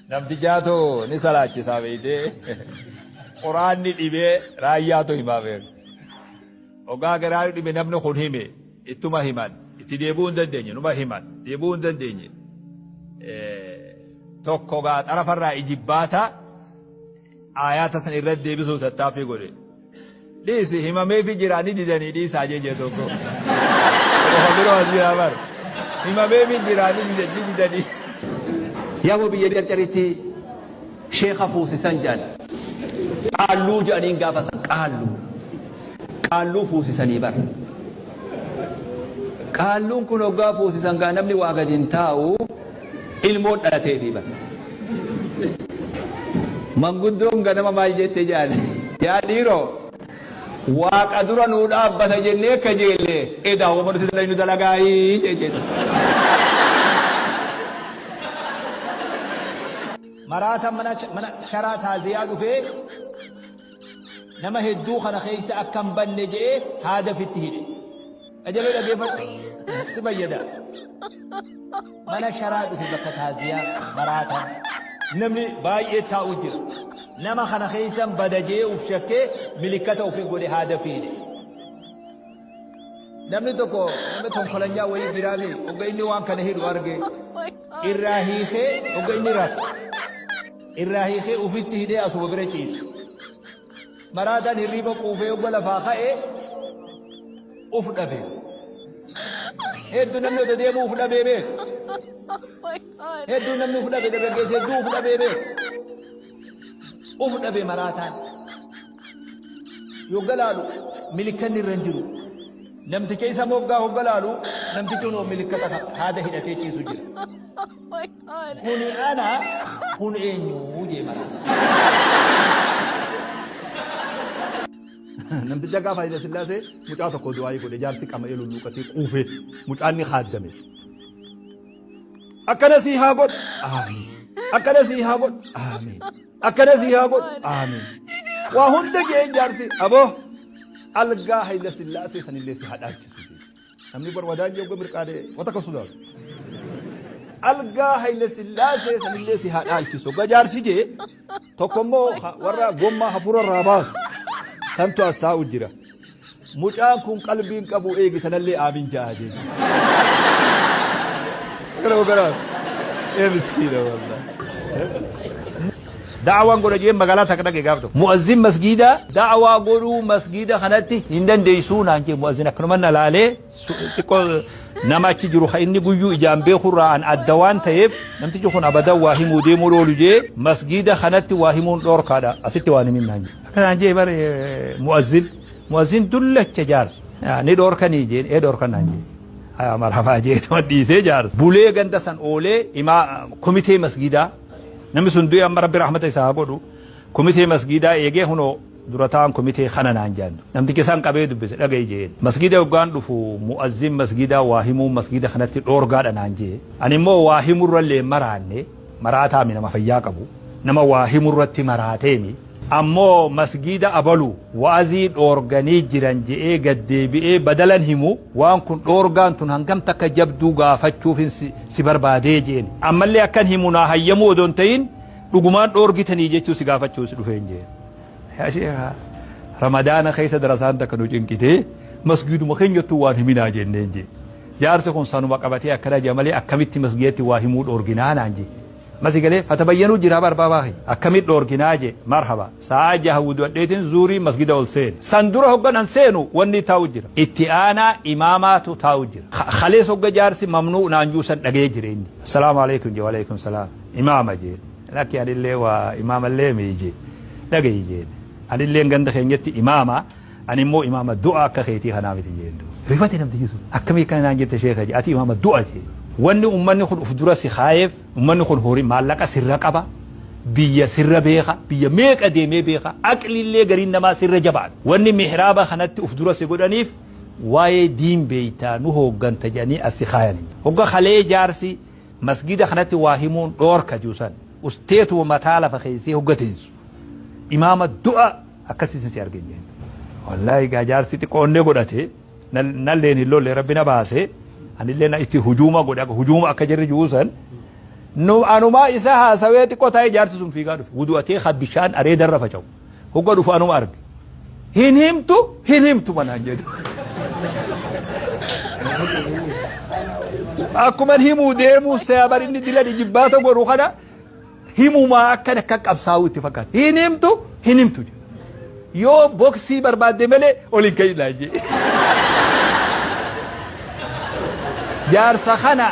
Namtichaatu ni salaachisaa beeytee quraanni dhibee raayyaatu himaa beek. Ogaa garaa dhibe namni kun hime ittuma himan itti deebi'uu hin dandeenye numa himan deebi'uu hin dandeenye. Tokko gaa xarafarraa ijibbaata aayaata san irratti deebisuuf tattaaffii godhe. Dhiisi himameefi jira ni didanii dhiisaa jee jee tokko. Tokko kan biroo as jira bar. Himameefi jira ni didan ni didanii. Yaaboo biyya carcaritti sheekha fuusisan jedhan. Qaalluu jedhaniin gaafa san qaalluu. Qaalluu fuusisanii bar. Qaalluun kun hoggaa fuusisan gaa namni waa gadi hin taa'u ilmoon dhalateefii bar. Manguddoon ganama maal jette jedhan yaa dhiiroo waaqa dura nuu dhaabbata jennee kajeelle edaa wama nuti dalaynu dalagaayii jette. Maraataan mana mana sharaa taaziyaa dhufee nama hedduu kana keessa akka hin banne je'ee haada fitti hidhe. Qajeloo dhageeffadhu si fayyada. Mana sharaa dhufe bakka taaziyaa maraataan namni baay'ee taa'u jira. Nama kana keessan bada je'ee uf shakkee milikkata ofii godhe haada fi hidhe. Namni tokko nama tonkolanyaa wayii jiraami hogga inni waan kana hidhu arge irraa hiikee hogga inni rafe irraa hiikee ufitti hidhee asuma bira ciise. Maraataan hirriiba quufee hogga lafaa ka'e uf dhabe. Hedduu namni odoo deemuu uf dhabee beeka. Hedduu namni uf dhabe dargaggeessi hedduu uf dhabee beeka. Uf dhabe maraataan. Yogga laalu milikkanni irra hin jiru. Namticha isa moggaa hogga laalu namtichi kunoo milikkata haada hidhatee ciisu jira. Kuni ana kun eenyu jee maraata. Namticha gaafa Hayila Sillaasee mucaa tokko du'aayii godhe jaarsi qama'ee lulluuqatee quufee mucaan ni kaaddame. Akkana sii haa godhu. Aamiin. Akkana sii haa godhu. Aamiin. Akkana sii haa godhu. Aamiin. Waa hunda jeen jaarsi aboo algaa Hayila Sillaasee sanillee si haa dhaalchisu jee. Namni bar wadaan jee ogga mirqaane wata akka sodaatu. Algaa Hayila Sillaasee sanillee si haa dhaalchisu. Ogga jaarsi jee tokko immoo warra gommaa hafuura irraa baasu santu as taa'u jira. Mucaan kun qalbiin qabu eegi tanallee aamin ja'a jee. Gara gara ee miskiina wallahi. Da'awaan godha jeen magaalaa takka dhaqe gaaf tokko. Mu'azzin masgiida da'awaa godhuu masgiida kanatti hin dandeessuu naan jee mu'azzin akkanuma na laalee xiqqoo nama achi jiru kan inni guyyuu ijaan beekurraa an adda waan ta'eef namtichi kun abadan waa himuu deemuu oolu jee masgiida kanatti waa himuun dhoorkaadha asitti waan himin naan jee. Akka naan jee bare mu'azzin mu'azzin dullacha jaarsa ni dhoorkanii jeen ee dhoorkan naan jee. Aya marhabaa jee dhiisee jaarsa. Bulee ganda san oolee imaa komitee masgiidaa Namni sun du'e amma Rabbi rahmata isaa haa godhu. Komitee masgiidaa eegee hunoo dura taa'an komitee kana naan jaan. Namticha isaan qabee dubbise dhaga'i jeen. Masgiida yoggaan dhufu mu'azzin masgiidaa waa himuun masgiida kanatti dhoorgaadha naan jee. Ani immoo waa himurrallee maraanne maraataami nama fayyaa qabu. Nama waa himurratti maraateemi. Ammoo masgiida abalu wa'azii dhoorganii jiran je'ee gad deebi'ee badalan himu waan kun dhoorgaan tun hangam takka jabduu gaafachuufin si barbaadee je'een. Ammallee akkan himu naa hayyamuu odoo hin ta'in dhugumaan dhoorgitanii jechuu si gaafachuu si dhufeen je'een. Yaa sheekha Ramadaana keessa darasaan takka nu cinqitee masgiiduma keenyattuu waan himinaa jenneen je'e. Jaarsi kun sanuma qabatee akkana je'a malee akkamitti masgiidatti waa himuu dhoorginaa naan je'e. Masi galee fatabayyanuu jiraa bar baabaa kiyya akkamit dhoorginaa jee marhaba sa'aa jaha wudu'adheetin zuurii masgida ol seene san dura hoggan an seenu wanni taa'u jira itti aanaa imaamaatu taa'u jira khalees hogga jaarsi mamnuu naan juu san dhagee jira inni assalaamu alaikum jee walaikum salaam imaama jeen lakki anillee waa imaamallee mii jee dhagayi jeen anilleen ganda keenyatti imaama Ani immoo imaama du'a akka keetii kanaa miti jeen duuba. Rifate namtichi sun. Akkamii akkana naan jette sheeka jee. Ati imaama du'a jee. Wanni ummanni kun uf dura si kaayeef ummanni kun horii maallaqa sirra qaba. Biyya sirra beeka. Biyya meeqa deemee beeka. Aqliillee gariin namaa sirra jabaadha. Wanni mihraaba kanatti uf dura si godhaniif waa'ee diin beeytaa nu hoogganta jedhanii as si kaayani. Hogga kalee jaarsi masgida kanatti waa himuun dhoorka jiru san usteetuma mataa lafa keessee hogga teessu. Imaama du'a Akkasitti si arge jeen. Wallaahi gaa jaarsi xiqqoo onnee godhate nalleen hin lolle rabbi na baase anillee na itti hujuuma godhe akka hujuuma akka jarri jiru san Nu anumaa isa haasawee xiqqoo taa'ee jaarsi sun fiigaa dhufe. Wudu'atee kan bishaan areedarra faca'u. Hogga dhufu anuma arge. Hin himtu hin himtu manaan jedhu. Akkuma himuu deemuu seebar inni dila jibbaata godhu kana himumaa akka akka qabsaa'u itti fakkaata. Hin himtu hin himtu jedhu. Yoo boksii barbaadde malee ol hin ka'inaa jee. Jaarsa kana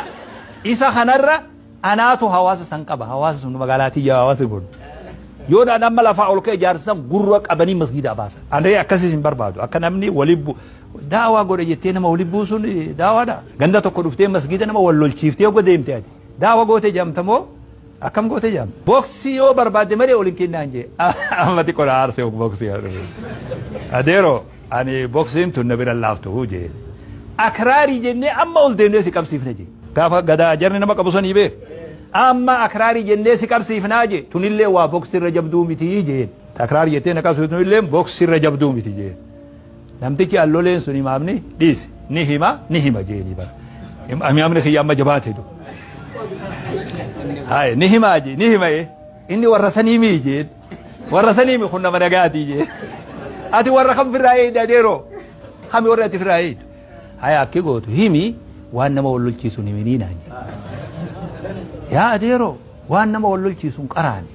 isa kanarra anaatu hawaasa san qaba. Hawaasa sun magaalaa tiyya hawaasa kun. Yoo dhaan amma lafaa ol ka'e jaarsa san gurra qabanii masgiidaa baasan. Anee akkasiis hin barbaadu. Akka namni wali daawaa godhe jettee nama wali buusuun daawaadha. Ganda tokko dhuftee masgiida nama wal lolchiiftee hogga deemte ati. Daawa goote jaamta moo akkam goote jaamta? Boksii yoo barbaadde malee ol hin kennaan jee. Amma xiqqoo na aarsee boksii. Adeeroo ani boksiin tun na bira laaftu jee. Akraarii jennee amma ol deemnee si qabsiifne jee. Gaafa gadaa jarri nama qabu sanii beek. Amma akraarii jennee si qabsiifnaa jee. Tunillee waa boksirra jabduu miti jeen. Akraarii jettee na qabsiiftu tunillee boksirra jabduu miti jeen. Namtichi alloleen sun imaamni dhiisi ni hima ni hima jeeni bara. Imaamni kiyya amma jabaate du. Haye ni himaa jee ni hima ee. Inni warra sanii mii jeen. Warra sanii mi kun nama nagaatii jeen. Ati warra kam firraa eeyda adeeroo? Kami warra ati firraa eeydu? Haya akki gootu himi waan nama wal lolchiisu hin himinii naan jedhe. Yaa adeeroo waan nama wal lolchiisu hin qaraane.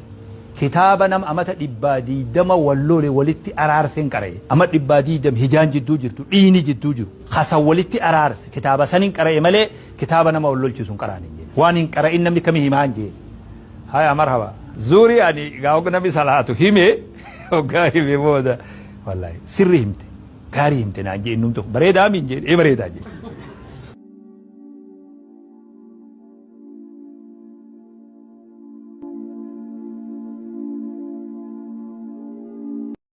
Kitaaba nama amata 120 wal lole walitti araarseen qara'e. Ama 120 hijaan jidduu jirtu dhiini jidduu jiru. Kasan walitti araarse kitaaba san hin qara'e malee kitaaba nama wal lolchiisu hin qaraane hin jedhe. Waan hin qara'in namni kamii himaa hin jeen. Haya marhaba. Zuurii ani gaa namni salaatu hime hoggaa hime booda wallahi sirri himte. Gaarii himte naan jee innumtu bareedaa miin jee ee bareedaa jee.